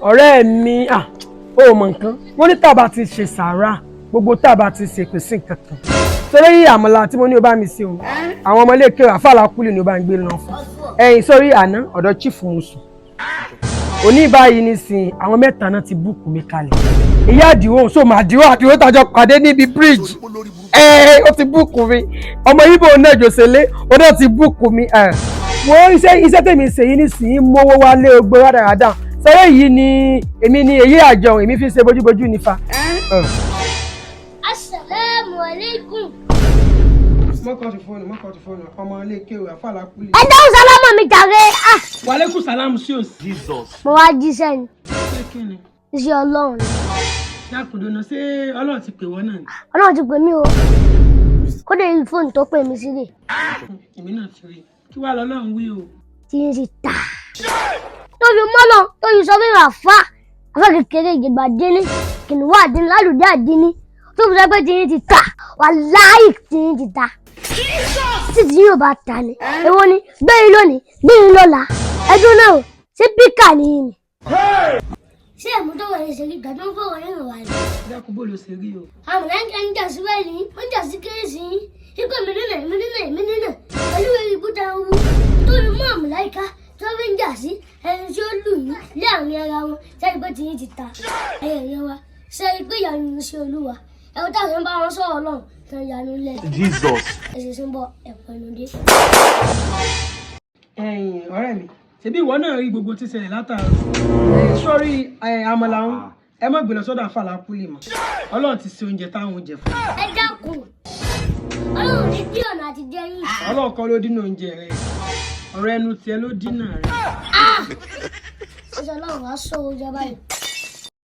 Ọ̀rẹ́ mi, ó mọ nǹkan. Wọ́n ní tàbá ti ṣe sàárà, gbogbo tàbá ti ṣe kò sí nǹkan kan. Sórí àmàlà tí mo ní o bá mi ṣe o, àwọn ọmọ ilé kéwà àfàlà kúlì ni o bá ń gbé lọ fún. Ẹ̀yìn sórí àná, ọ̀dọ̀ chief mo sùn. Òní báyìí nísìnyí, àwọn mẹ́ta náà ti book mi kalẹ̀. Ìyá àdìwọ́ so mà àdìwọ́ àdìwọ́ tàjọ pàdé níbi bridge. Ẹ ó ti book mi. Ọmọ Ibo náà jòsèlé, ó náà ti book mi. Ẹ wo iṣẹ́ tèmi ṣe yìí nísìnyí, mówó wálé ogbó rádaràdà. Sọ́rọ́ yìí ni èmi ni èyí àjọyọ̀ èmi fi ṣe bójúbójú nífa. Asalaamu alaikum. Mọ́kàn ti fóònù, mọ́kàn ti fóònù, ọmọ ilé kéwì àfàlà kúlì. Ẹ dáhùn sálámà mi jàre. Ah, Wàlékún sàlámù sí òsì. mo wá jíṣẹ́ ni. Ṣé kí ni? Iṣẹ́ Ọlọ́run ni. Dákùndùnà, ṣé Ọlọ́run ti pè wọ́n náà ni? Ọlọ́run ti pè mí o. Kódà èyí fóònù tó pè mí sílẹ̀. Èmi náà ti rí i. Kí wàá lọ́lọ́run wí o? Tí ń sì tà. Tó fi mọ́lọ̀ tó fi sọ fún mi, àfa àfa kékeré ìjìgbà dínní kìnìún àdínní lálùdí àdínní tó fi sọ pé tí ń ti tà, wàláhì tí ń ti tà. Títí yóò bá ta ni. Èwo ni gbé yín lónìí, gbé yín lọ́la. Ẹdún náà o, ṣé píkà ni yín ni? Ṣé ẹ̀mú tó wọlé ṣe rí ìgbà tó ń fọwọ́ nínú wa ni? Dákun, bó ló ṣe rí o? Àwọn mọ̀lẹ́kà ń jà sí wẹ́ẹ̀lì yín, wọ́n ń jà sí kérésì yín. Ikú èmi nínà, èmi nínà, èmi nínà. Pẹ̀lú eré ibùdó ń wú. Tó fi mú àmàlẹ́kà tó fi ń jà sí ẹni tí ó lù yín láàrin ara wọn. Sẹ́ni pé tiyín ti ta. Ẹyẹ ìyẹn wa. Sẹ́ni pé ìyanu ń ṣe Olúwa. Ẹ̀rọ táwọn ń bá wọn sọ̀rọ̀ Ọlọ́run tán ìyanu lẹ̀. Jesus. Ẹ̀sìn sí ń bọ̀ ẹ̀pọ̀ ẹnu dé. Ẹ̀yin ọ̀rẹ́ mi, ṣebí ìwọ náà rí gbogbo tí ṣẹlẹ̀ látàárọ̀. Sọ́rí àmàlà ń ẹ má gbé lọ sọ́dọ̀ àfàlà kúlì mọ́. Ọlọ́run ti ṣe oúnjẹ táwọn oúnjẹ fún. Ẹ dákun. Ọlọ́run ní dí ọ̀nà àti jẹ yín. Ọlọ́run kọ́ ló dínà oúnjẹ rẹ. Ọ̀rọ̀ ẹnu tiẹ̀ ló dínà rẹ. Ṣé Ọlọ́run wá sọ oúnjẹ báyìí?